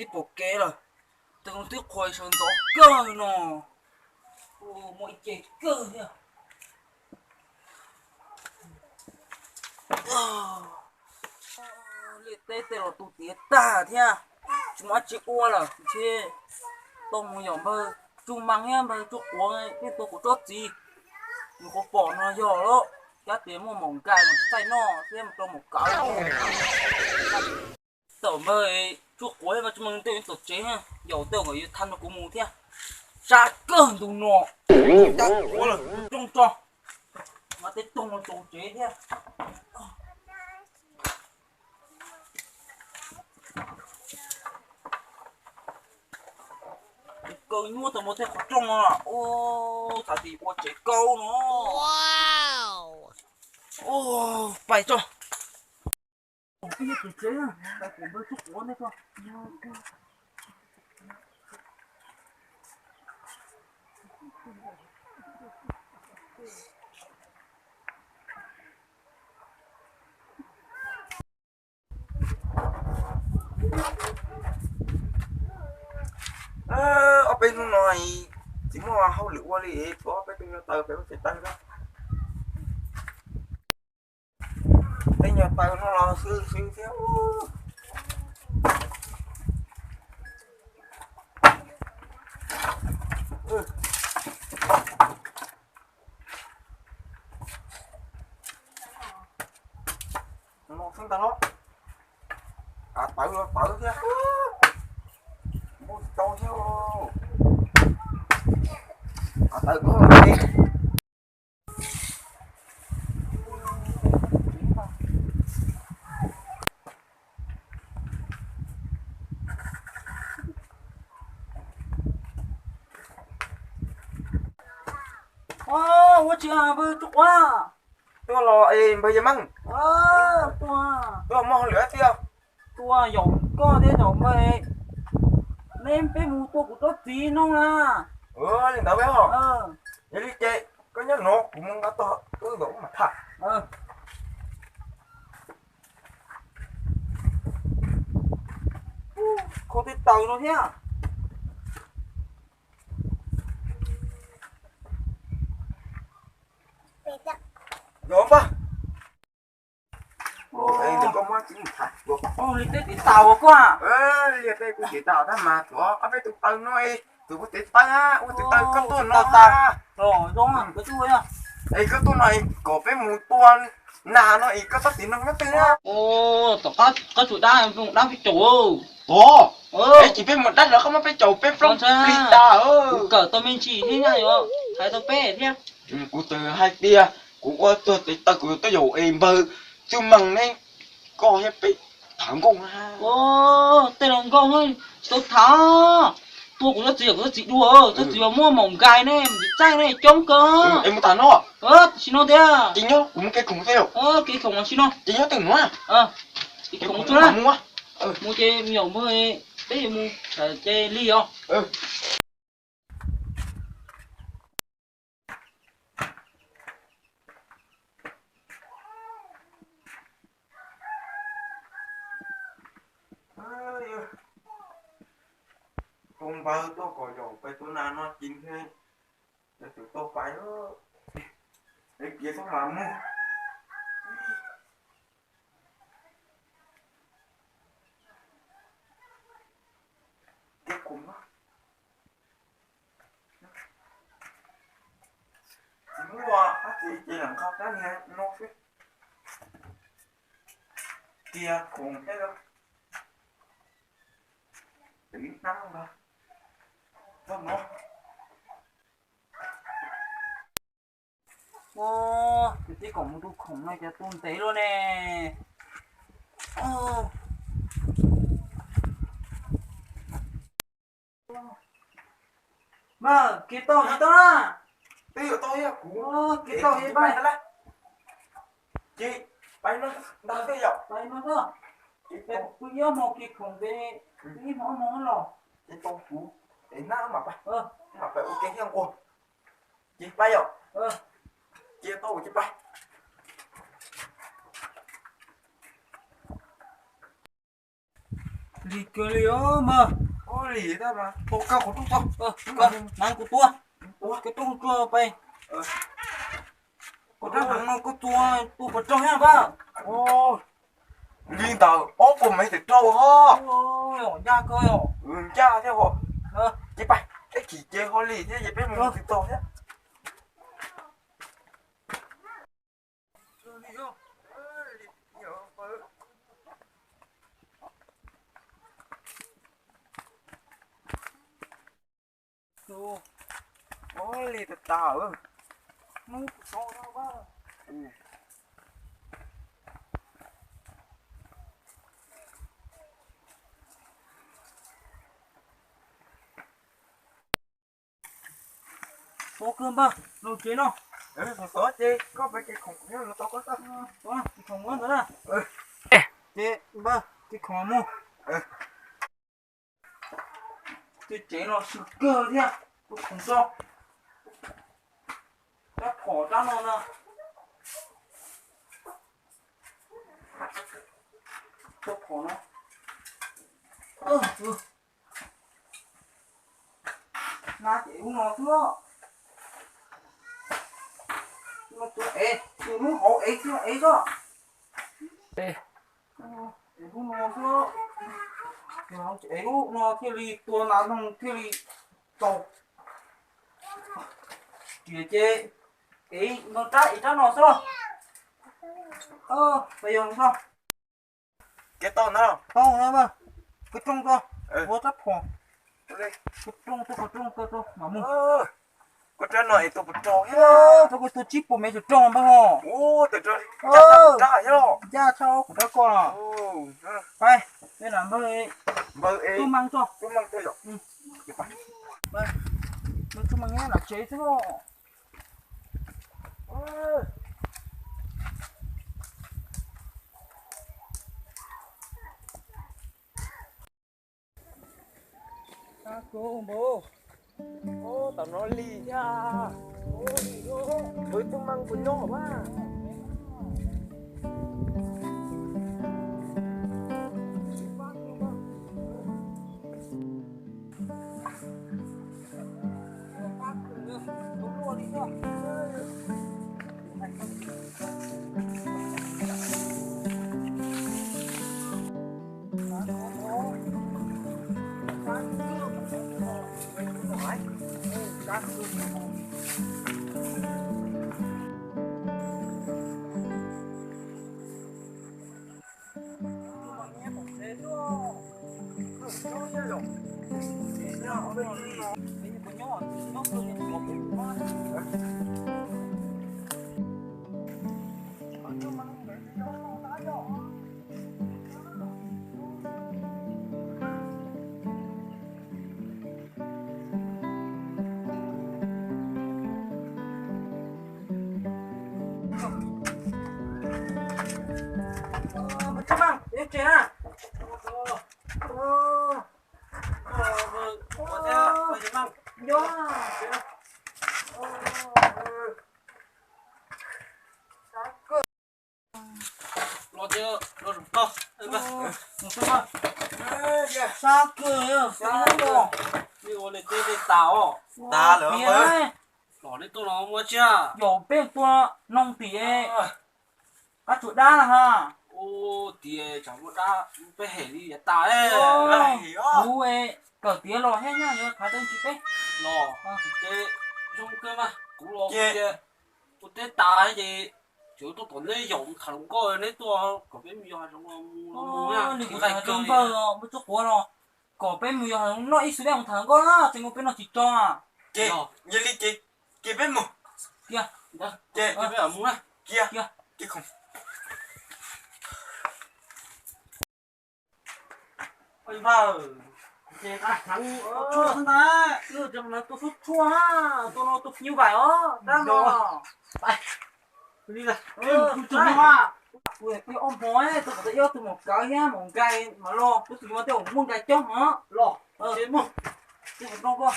Ib puas kev lawm, tus twb qhuas sawv ntxov kawg no, muaj ib ce kawg thiab. Liaj teb tej los tu tiav tag thiab, tsis muaj dab tsi ua lawm ntshe tau mus yos npawg Tsuj Mas thiab npawg Tsuj Quav thiaj tua kuv tsob txiv. Nws qhuav pom no yog lawm, cab tias muaj maum nkais mas txaij noj thiab mus rau maum kawv. Thaum npawg Tsuj Quav thiab npawg Tsuj Mas tej tom tsev, yaum tej nkawd yuav thaj no kuv mus thiab. Sab kawg ntu no, cab quav lawm rooj tso, mas tej toog los tsaus tsev thiab. Kaw nyuaj tau mus tej qhov rooj no, ua txhav tim ua tsev kaub no. Pais tso. Ob peb hnub no tsis muaj hauj lwm ua li, tuav peb tej nyuag taws pem ua tsev taws na. Tej nyuag taws no los xwb xwb thiab. Tawv los tawv thiab, npau tsis tau thiab. Tawv kawg los. Ua tsis npawg Tsuj Quav. Tuaj los es npawg Yaj Meej. Tuaj muaj hauj lwm tiag. Tuaj yaum koj thiab yaum npawg, neb peb mus tua kuv tsob txiv no na. Li ntawd peb os. Yog li ces koj nyob no kuv mus nqa tog wb nkaus wb mam tham. Kho tej taws no thiab. Yog npawg. Li teb tiv tas ua koj. Li teb kuv tiv tas tab mas tuav ob peb tus taws no, tus kuv tiv taws, ua tus taws koj tuaj no. Es koj tuaj no kom peb mus tua nas no es koj txhob tiv noog nyob twg na. Tom qab koj tsum dab, dab peb caum. Tod, es ces peb mus dab los koj muab peb caum peb plob plig tas. Kuv kawm tau me ntsis thiab, hais tau peb thiab. Kuv txawm hais tias kuv ua txog tiv taws kuv tuaj yaum es npawg Txwj Meej ne, koj thiab peb tham nkauj na. Tej los nkauj tsis tau tham. Tua kuv tsob txiv, kuv tsob txiv dua, tsob txiv muaj maum nkais ne, txiv txaij ne, coob kawg. Es mus tas no. Tam sim no tiag. Ces nyob kuv mus kev khoom thiab. Kev khoom tam sim no. Ces nyob twg mus? Kev khoom tsuag na. Mus ces me nyuam npawg, peb yuav mus ces li os. Tus npawg tuaj kom yaum peb tua nas no ces thiaj tau pais. Peb kiav xub mas mus. Kev khoom no tsis muaj dab tsi ces lam nqa rab niag no xwb. Kiav khoom thiab, tiv hnab ntag. Txog no. Ua, ces tib kom mus tu khoom no ces tu ntev luaj ne. Mas kev tau tsis tau na. Twb yuav tau thiab kuv, kev tau thiab pais. Ces pais no ntag thiab yom. Pais no xwb. Ces pw ib ob hmo kev khoom ces pw ib hmo ob hmo los. Ces tau kuv, es nab mam pais, mam pais ua kev thiab nquag. Ces pais yom. Cia tau ces pais. Lig kawg li os mas. Ua li tab mas tua koj qhov rooj tso. Koj hnav kuv tua. Koj rooj tso pais. Koj rab hneev no koj tua, tua puas raug thiab npawg? Li ntawd ob puas mev tawm raug os. Ncaj kawg os. Ncaj thiab os. Ces pais, ib chim ces ho lig thiab ces peb mus tsis tau thiab. Ua li tas tas. Tua kawg npawg, los tsev no. Xov ces koj pab ces khoom no tau koj tau. Ces npawg ces khoom mus. Tej tsev no swm kawg thiab, tua khoom tso. Rab phom rab no na. Tua phom no. Na ces ub no xwb. Tua ev, tus lub hauv ev xwb, ev xwb. Ub no xwb. Ev lub no thiaj li tua nas noog thiaj li tau. Riam ces ev no rab ev rab no xwb. Peb yog no. Kev tau na. Tau na mas. Koj rooj tso. Ua rab phom. Koj rooj tso, koj rooj tso, mam mus. Koj rab no es tua puas raug thiab? Rau koj tua tsib puas mev tawm raug npawg ho. Ncaj tshaj kuv rab ko. Pais, peb lam npawg, npawg tub meej tso. Npawg tub meej nyob nram tsev xwb. Tam no lig thiab. Npawg tub meej puas nyob mas? Tsis meej, ib tsis na. Los tias los tau. Sab kawg, sab kawg. Ua li tej tej tas os. Tas lawm. Los neb tuaj no muaj tsiaj. Yog peb tuaj noog tim qab tsuas dab na ha. Ua tias tsam muaj dab peb hem li yav tas. Kuv kawm tiav los thiab nyaj yuav thaiv tau tsis peb. Los ces zoo kawg mas kuv los tias ua teb tas ces tseem tuaj tom neb yaum mus tham hluas nkauj, neb tuaj kom peb mus yos hav zoov mus. Li kuv tham rau npawg muaj tsuj quav no, kom peb mus yos hav zoov noj ib xwb dej mus tham hluas nkauj na, tseem ua peb noj tsis tso. Ces yog li ces, ces peb mus. Kiag, ces peb mus na. Kiag, kiag. Ua li npawg, ces qab heev, tshuaj xwb ntag, tus no tus xub tshuaj, tus no tus nyuj vais os, dab no. Kuv pib ob hmo, tus kom tau ib ob tug maum kawv thiab maum nkais mas los, tus tus yuav tej maum muaj nkais coob mas los. Ces mus, ces mus rau koj.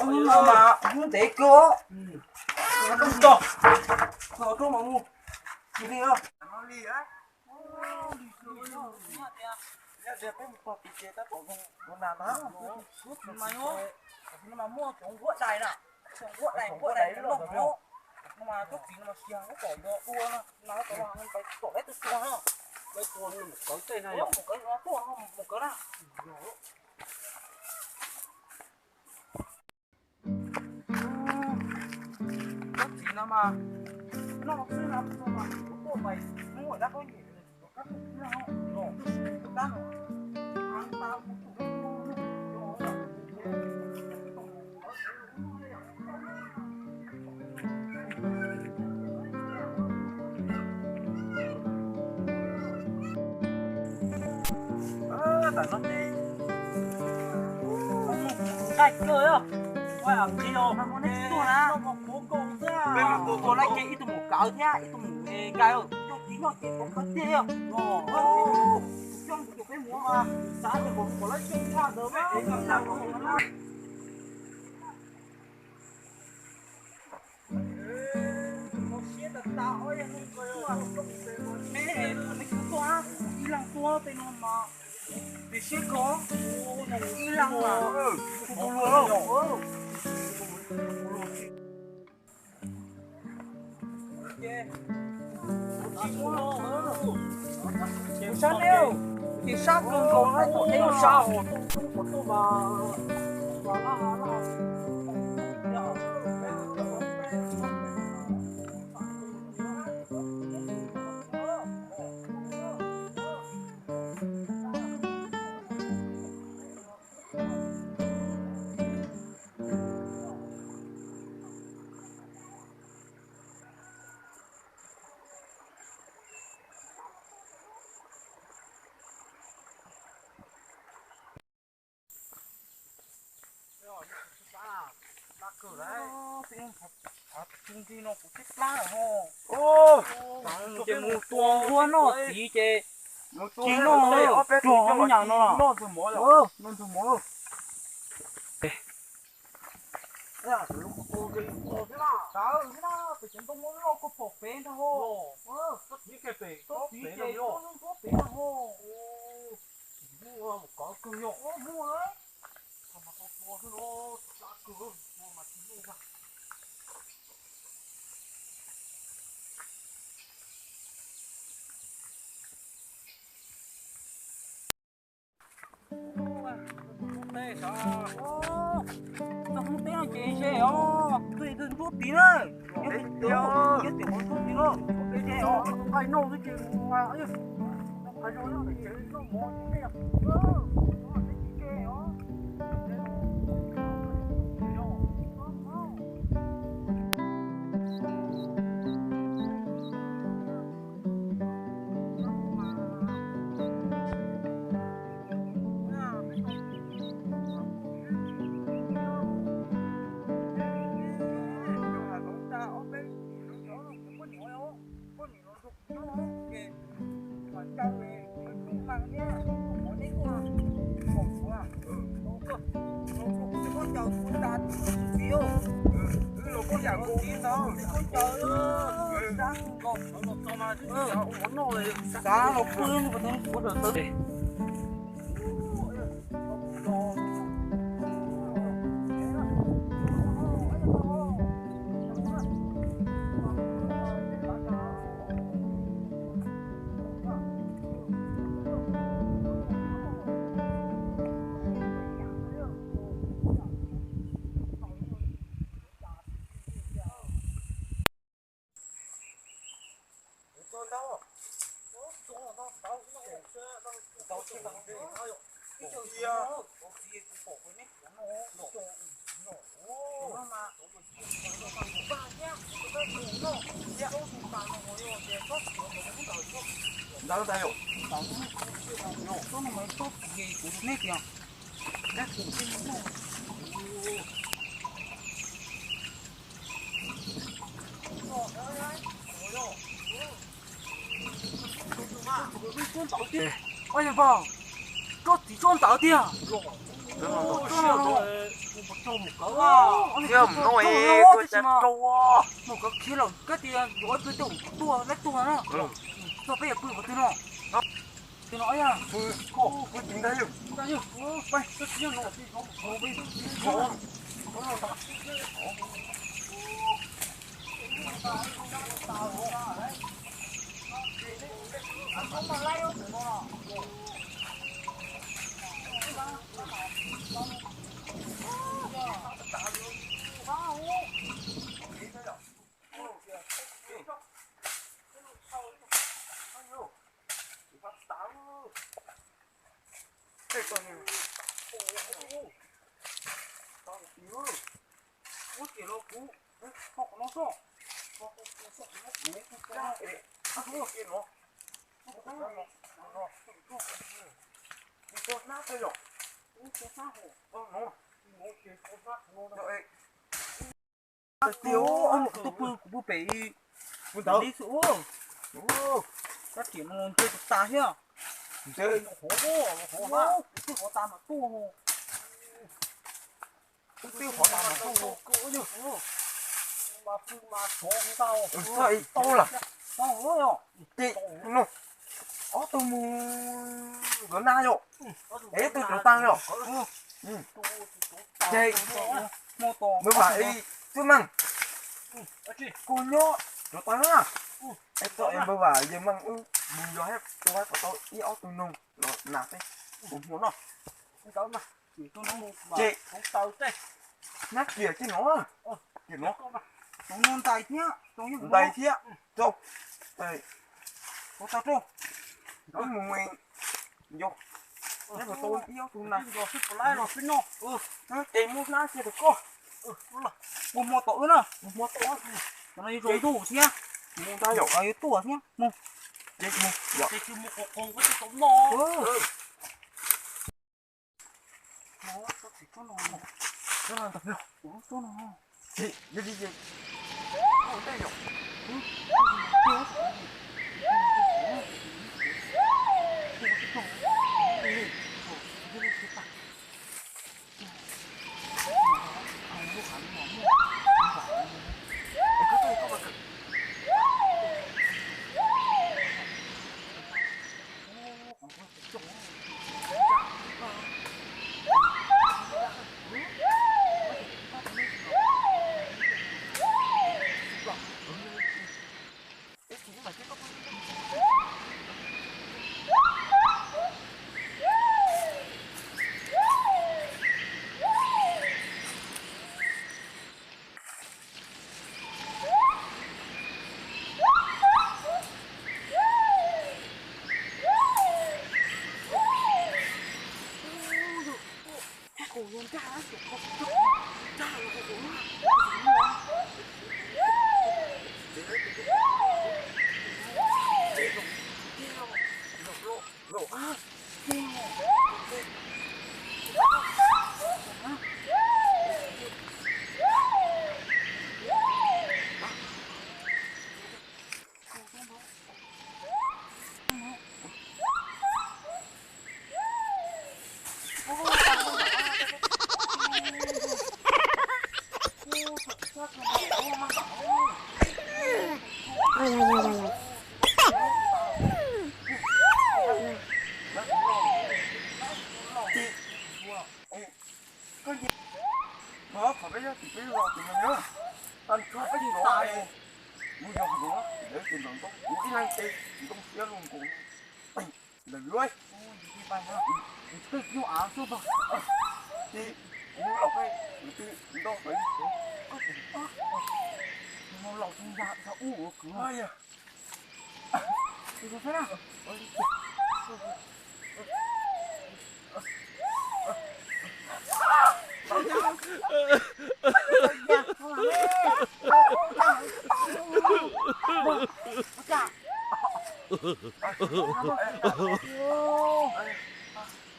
Ub no mas hnub ntev kawg. Koj rooj mas mus. Li os. Li os. Yog tias peb mus txog tid ces tab tom zoo nas na. Mas muaj cov nquab dais na, cov nquab dais, nquab dais loj no mas tub txiv no mas sia lub kom nto dua no, mas lub kom no pais tom lawv tus tua no. Lawv tua no mus kawv tej na, mus kawv no tuaj no mus kawv na. Tub txiv no mas noj xwb no mas kuv tuaj pais hnub dab pab nyiam. Tam no ces nqaij kawg os, ua ntsis os, peb mus tua tua lawv ces ib tug mus kawv thiab ib tug mus nqaij, coj txiv noj ces kawg tiag os. Coj mus peb mus mas xav tias kom lawv coj tshaj ntawd. Siab tas tas, me me kuv tuaj, ib leeg tuaj tej no mas tias siab kawg, ib leeg mas. Sab ne, ces sab kawg nkaus na, tom teb sab os, tub tub kom tuaj mas. Ces mus tua ua noj txiv ces tsis noj, ruag hauv nyas no. Txog hoob teb no ces ze os, twb ntsuab tid na. Nyob tim hoob teb tid na, ze os, nqaij noj xwb ces mus. Ntawd ntag yom. Ua yog pog, koj txiv tsob ntawd tiag. Tsob no, Yog mus no es tuaj cas rau. Mus kawd khiav los kab tias yuav pw tej tuaj lab tuaj na. Txog peb yuav pw qhov twg no? Twg no yog pw, pw tim ntag yog. Tias kuv tuaj pw, kuv pw pem ib, kuv ntawd li xwb. Kab riam no ntshe tas tas thiab. Ntshe hov, hov, kuv twb hov tas mas tuaj. Kuv twb hov tas mas tuaj. Txog ib tau lawm. Ces no ob tug mus nkawd na yom, es ib tug rauv taws yom. Ces npawg Vam ib xwb meej, kuv nyob rauv taws na. Es txog es npawg Vam yawg meej wb mus yos thiab, tus vaj kom tau ib ob tug noog los nas peb ua hmo noj. Ces nab kiag ces no, ces no, tus no ntais thiab, ntais thiab, rau, rau, rau, wb mus nyo, nyob kom tau ib ob tug nas los xwb puas laib los xwb noj. Ces mus hnab kiag rau koj, mus hmo tom wb na, mus hmo tom, no yuav zoo ntuj thiab, mus ntag yom, yuav tuaj thiab, mus, ces mus yom, ces mus qos qos ua tsis tau noj. Qhov peb nyob tim peb los tim no nyob, tag nrho peb nyob, mus yos ntawd ces nram ntoo kuv ib leeg ces ntoo xiab luaj nkaus ntawm lawv. Ces kuv los peb, kuv twb nto peb, kuv los tus ntag ub ua kwv.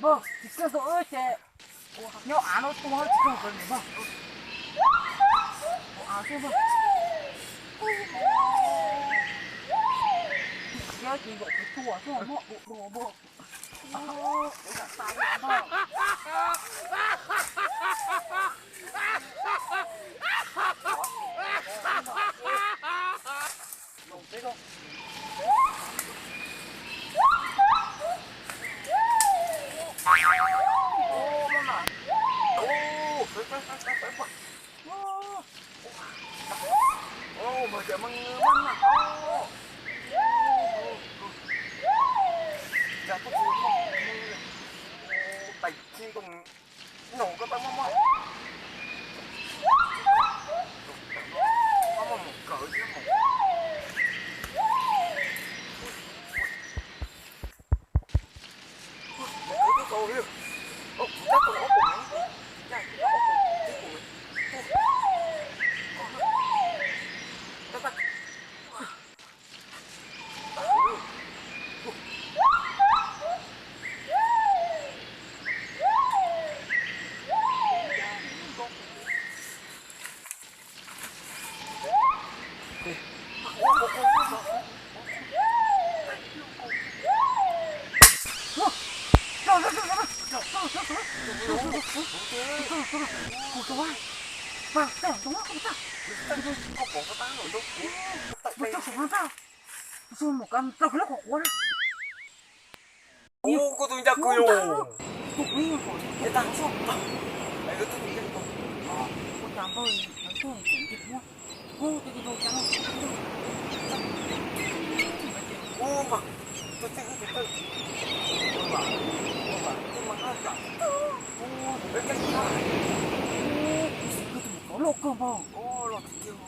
Npawg, tsis txawj tau wb ces nyob av no tuag tsis txawj tau npawg. Ua av xwb npawg. Tsis txawj ces zaum pem tuag xwb npawg. Ua dua npawg. Ua tas li npawg. Tais khi koj nug koj tau maj maj, maj maj mus kawm thiab mas. Kawm twb tau li, ob kuv tab tau ob pum, ncaj twb tau ob pum, twb pum. Ua, koj tus ncaj kawg yom. Ua, mas tus txij ub tus tawj, ua, mas, ua, mas, tus mas nqa zam, ua, tus peb caij tag, ua, kuv xav kawg tus mus tod loj kawg npag, ua, los tiag tiag.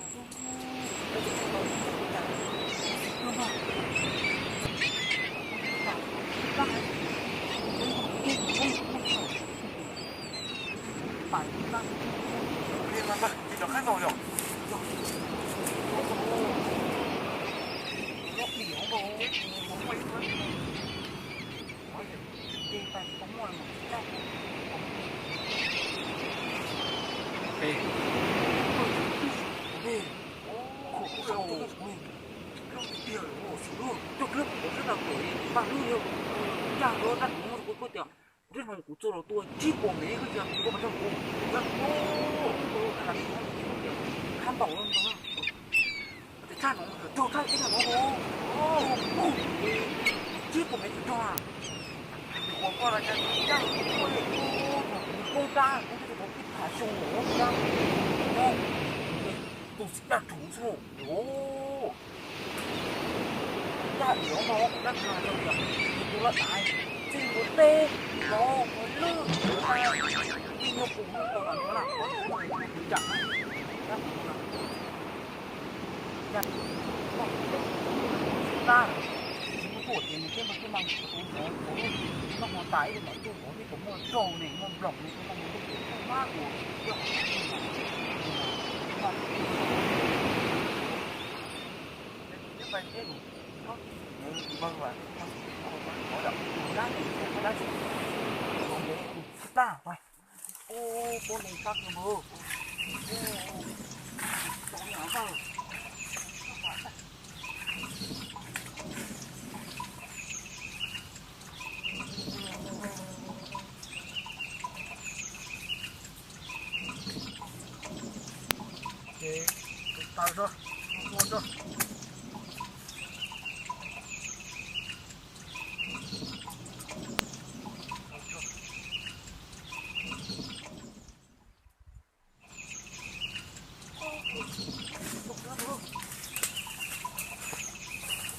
Coj kuv los kuv tias, nrhiav no kuv txua los tua tsib puas mev koj tias koj mas raug kuv, kuv ua li no tias khab npaum no, tes tshaj no raug tshaj ib tag no, tsib puas mev tsis raug a. Ua koj los ncaj, ncaj kuv ua li, kuv koob rab kuv twb tsis tau ib phav xyoo los ua koob rab, tus txiv daj rhuv xwb. Ncaj diav no kuv dab tsi hais rau tias tus tus laj daiv txij ua teb los ua lwj, tij nyuag pus no tau mas no na, kuv ua tus ncaj na, dab tsi no na. Tab, tsis muaj tuaj ces nws thiaj mas thiaj mas tus mov tus noj hmo tas ib tug mam tuaj vov thiab tus muaj rau ne muaj nploos ne tus mas mus tuaj ces tuaj mab ua ib qhov mas. Tab, pob ntoo sab kawg npawg. Ces tus taws rau, ua rau.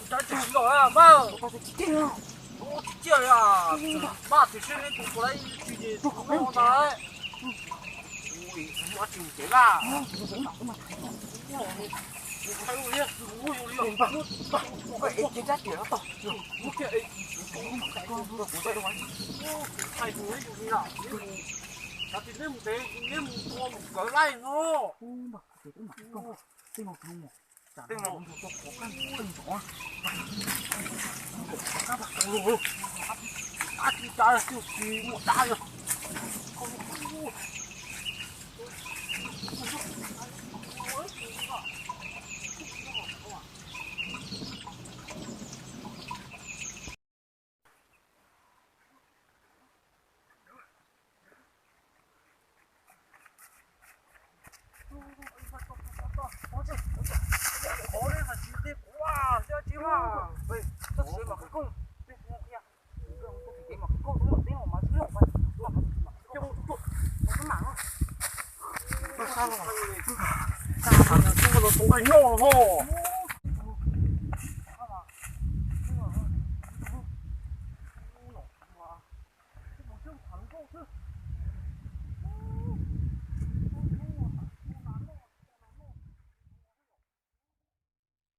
Tab tsis los mas. Ua tsis ciaj li, mas tsis siab li tus puas laib tsis ces tus no ntag. Ua tsis mus cev laj. Thaij tus yus li, thaij tus yus li, thaij tus yus li, xav tias neb mus ntev, neb mus tua mus kawv laij no. Noj ho.